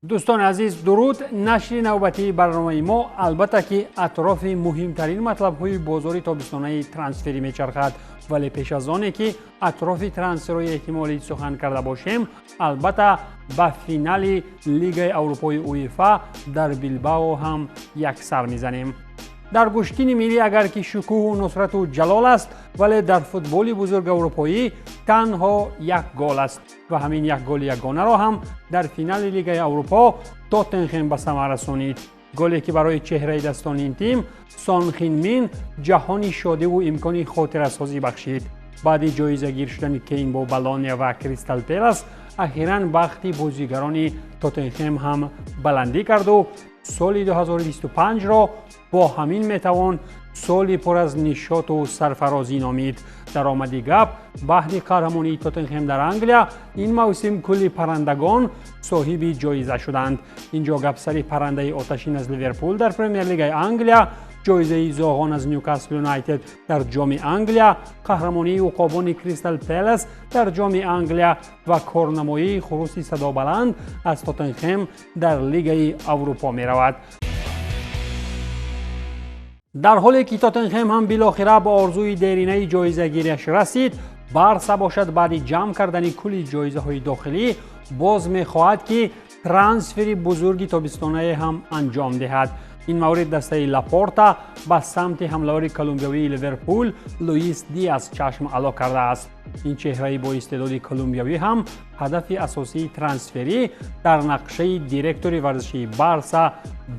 Дӯстони азиз, дуруд. Нашри навбатии барномаи мо, албатта, ки атрофи муҳимтарин матлабҳои бозори тобистонаи трансферӣ мечархад. Вале пеш аз оне ки атрофи трансферҳои эҳтимолӣ сухан карда бошем, албатта, ба финали Лигаи Аврупои УЕФА дар Билбао ҳам як сар мезанем. Дар гӯштини миллӣ агар ки шукӯҳу нусрату ҷалол аст, вале дар футболи бузург аврупоӣ танҳо як гол аст ва ҳамин як голи ягонаро ҳам дар финали Лигаи Аврупо Тоттенхем ба самар расонид. Голе ки барои чеҳраи дастони ин тим Сон Хин Мин ҷаҳони шодиву имкони хотирасозӣ бахшид. Баъди ҷоизагир шудани Кейн бо Болония ва Кристал Пелас, ахиран бахти бозигарони Тоттенхем ҳам баландӣ карду соли 2025-ро бо ҳамин метавон соли пур аз нишоту сарфарозӣ номид. Даромади гап, баҳри қаҳрамонии Тоттенхем дар Англия ин мавсим кулли паррандагон соҳиби ҷоиза шуданд. Ин ҷо гап сари паррандаи оташин аз Ливерпул дар Премер-лигаи Англия, ҷоизаи зоғон аз Нюкасл Юнайтед дар Ҷоми Англия, қаҳрамонии уқобони Кристал Пелас дар Ҷоми Англия ва корнамоии хуруси садобаланд аз Тоттенхем дар Лигаи Аврупо меравад. Дар ҳоле ки Тоттенхем ҳам билохира ба орзуи деринаи ҷоизагириаш расид, Барса бошад, баъди ҷамъ кардани кулли ҷоизаҳои дохилӣ, боз мехоҳад, ки трансфери бузурги тобистонае ҳам анҷом диҳад. Ин маврид дастаи Лапорта ба самти ҳамлавари колумбиявии Ливерпул Луис Диас чашм ало кардааст. Ин чеҳраи боистеъдоди колумбиявӣ ҳам ҳадафи асосии трансферӣ дар нақшаи директори варзишии Барса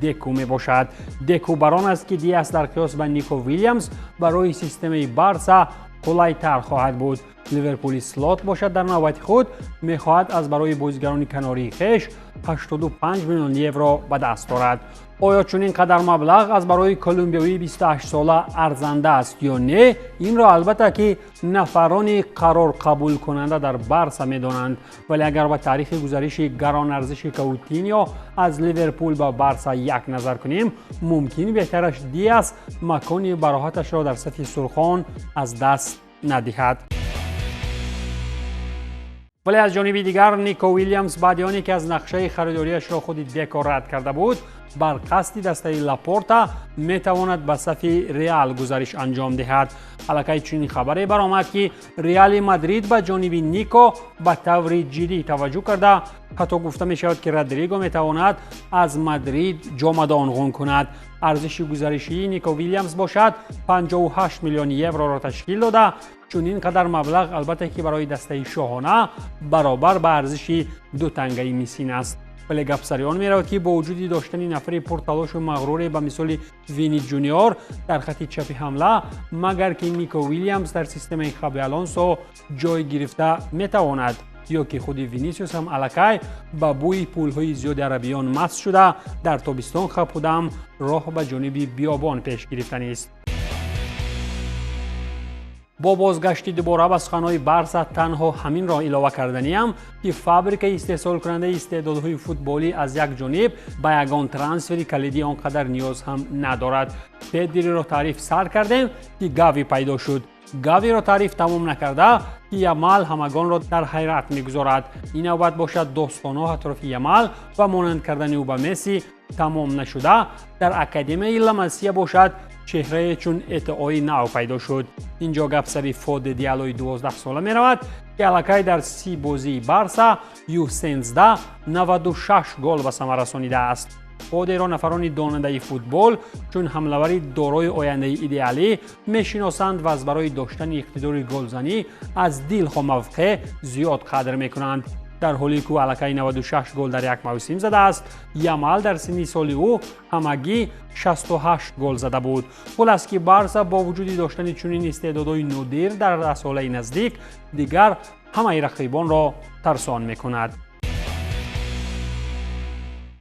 Деку мебошад. Деку бар он аст, ки Диас дар қиёс ба Нико Вилямс барои системаи Барса қулайтар хоҳад буд. Ливерпули Слот бошад, дар навбати худ мехоҳад аз барои бозигарони канории хеш 85 миллион евро ба даст орад. Оё чунин қадар маблағ аз барои колумбиявии 28сола арзанда аст ё не, инро, албатта, ки нафарони қарорқабулкунанда дар Барса медонанд. Вале агар ба таърихи гузариши гаронарзиши Каутиньо аз Ливерпул ба Барса як назар кунем, мумкин беҳтараш Диас макони бароҳаташро дар сафи сурхон аз даст надиҳад. Вале аз ҷониби дигар, Нико Уилямс баъди оне ки аз нақшаи харидориашро худи Деко рад карда буд, бар қасди дастаи Лапорта метавонад ба сафи Реал гузариш анҷом диҳад. Аллакай чунин хабаре баромад, ки Реали Мадрид ба ҷониби Нико ба таври ҷиддӣ таваҷҷӯҳ карда, ҳатто гуфта мешавад, ки Родриго метавонад аз Мадрид ҷомадонғун кунад. Арзиши гузаришии Нико Вилямс бошад, 58 миллион евроро ташкил дода. Чунин қадар маблағ, албатта, ки барои дастаи шоҳона баробар ба арзиши ду тангаи мисин аст. Вале гап сари он меравад, ки бо вуҷуди доштани нафари пурталошу мағруре ба мисоли Вини Ҷуниор дар хати чапи ҳамла, магар ки Нико Вилямс дар системаи Хаби Алонсо ҷой гирифта метавонад, ё ки худи Винисиус ҳам аллакай ба бӯи пулҳои зиёди арабиён маст шуда, дар тобистон хапудам роҳ ба ҷониби биёбон пеш гирифтанист. Бо бозгашти дубора ба суханҳои Барса танҳо ҳаминро илова карданиам, ки фабрикаи истеҳсолкунандаи истеъдодҳои футболӣ аз як ҷониб ба ягон трансфери калидӣ он қадар ниёз ҳам надорад. Педриро таъриф сар кардем, ки Гави пайдо шуд. Гавиро таъриф тамом накарда, ки Ямал ҳамагонро дар ҳайрат мегузорад. Ин навбат бошад, достонҳо атрофи Ямал ва монанд кардани ӯ ба Месси тамом нашуда, дар академияи Ламасия бошад, чеҳрае чун Этоои нав пайдо шуд. Ин ҷо гап сари Фоде Диалои 12сола меравад, ки аллакай дар 30 бозии Барса Ю-13 96 гол ба самар расонидааст. Фодеро нафарони донандаи футбол чун ҳамлавари дорои ояндаи идеалӣ мешиносанд ва аз барои доштани иқтидори голзанӣ аз дилхо мавқеъ зиёд қадр мекунанд. Дар ҳоле ки ӯ аллакай 96 гол дар як мавсим задааст, Ямал дар синни соли ӯ ҳамагӣ 68 гол зада буд. Хулас, ки Барса бо вуҷуди доштани чунин истеъдодҳои нодир дар даҳсолаи наздик дигар ҳамаи рақибонро тарсон мекунад.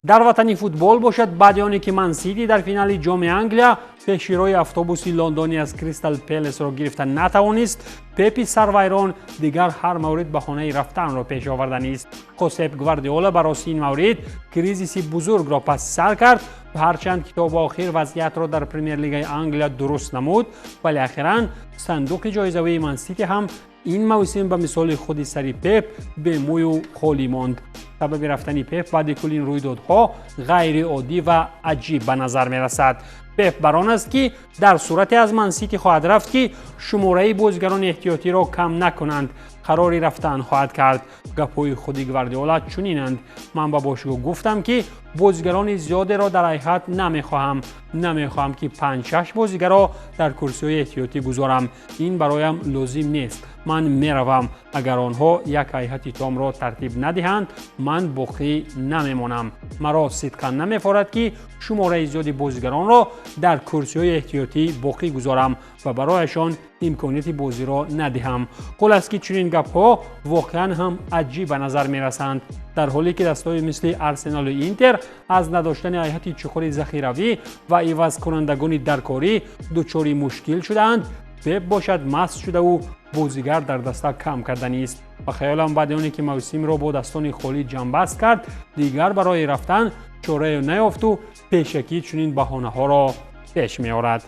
Дар ватани футбол бошад, баъди оне ки Мансити дар финали Ҷоми Англия пеширои автобуси лондонӣ аз Кристал Пелесро гирифта натавонист, Пепи сарвайрон дигар ҳар маврид баҳонаи рафтанро пеш оварданист. Хосеп Гвардиола ба рости ин маврид кризиси бузургро паси сар кард ва ҳарчанд ки то ба охир вазъиятро дар Премер-лигаи Англия дуруст намуд, вале ахиран сандуқи ҷоизавии Мансити ҳам ин мавсим ба мисоли худи сари Пеп бемӯю холӣ монд. Сабаби рафтани Пеп баъди кулли ин рӯйдодҳо ғайриоддӣ ва аҷиб ба назар мерасад. Пеп бар он аст, ки дар сурате аз Мансити хоҳад рафт, ки шумораи бозигарони эҳтиётиро кам накунанд, қарори рафтан хоҳад кард. Гапҳои худи Гвардиола чунинанд: «Ман ба бошгоҳ гуфтам, ки бозигарони зиёдеро дар ҳайат намехоҳам. Намехоҳам, ки панҷ-шаш бозигарро дар курсиҳои эҳтиётӣ гузорам. Ин бароям лозим нест. Ман меравам. Агар онҳо як ҳайати томро тартиб надиҳанд, ман боқӣ намемонам. Маро сидқан намефорад, ки шумораи зиёди бозигаронро дар курсиҳои эҳтиётӣ боқӣ гузорам ва барояшон имконияти бозиро надиҳам». Хулас, ки чунин гапҳо воқеан ҳам аҷиб ба назар мерасанд. Дар ҳоле ки дастаҳои мисли Арсеналу Интер аз надоштани ҳайати чуқури захиравӣ ва ивазкунандагони даркорӣ дучори мушкил шудаанд, Пеп бошад, маст шудаву бозигар дар даста кам карданист. Ба хаёлам, баъди оне ки мавсимро бо дастони холӣ ҷамъбаст кард, дигар барои рафтан чорае наёфту пешакӣ чунин баҳонаҳоро пеш меорад.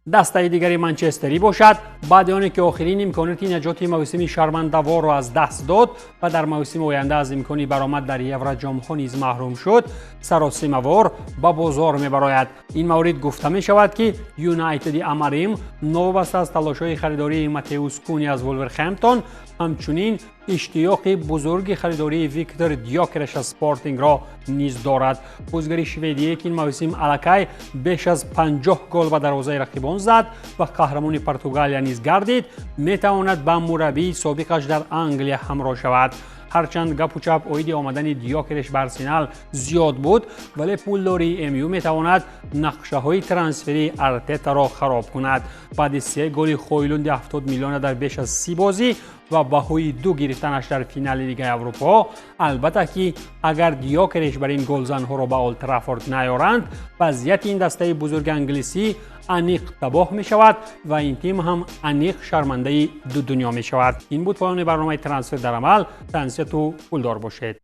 Дастаи дигари манчестерӣ бошад, баъди оне ки охирин имконияти наҷоти мавсими шармандаворро аз даст дод ва дар мавсими оянда аз имкони баромад дар Евроҷомҳо низ маҳрум шуд, саросимавор ба бозор мебарояд. Ин маврид гуфта мешавад, ки Юнайтеди Амарим новобаста аз талошҳои харидории Матеус Куни аз Вулверхэмптон, ҳамчунин иштиёқи бузурги харидории Виктор Дёкереш аз Спортингро низ дорад. Бозигари шведие, ки ин мавсим аллакай беш аз 50 гол ба дарвозаи рақибон зад ва қаҳрамони Португалия низ гардид, метавонад ба мураббии собиқаш дар Англия ҳамроҳ шавад. Ҳарчанд гапу чап оиди омадани Дёкереш ба Арсенал зиёд буд, вале пулдории МЮ метавонад нақшаҳои трансферии Артетаро хароб кунад. Баъди се голи Хойлунди 70 миллиона дар беш аз 30 бозӣ ва баҳои ду гирифтанаш дар финали Лигаи Аврупо, албатта ки агар Дёкереш бар ин голзанҳоро ба Олд Траффорд наёранд, вазъияти ин дастаи бузурги англисӣ аниқ табоҳ мешавад ва ин тим ҳам аниқ шармандаи ду дунё мешавад. Ин буд поёни барномаи «Трансфер дар амал». Тансияту пулдор бошед.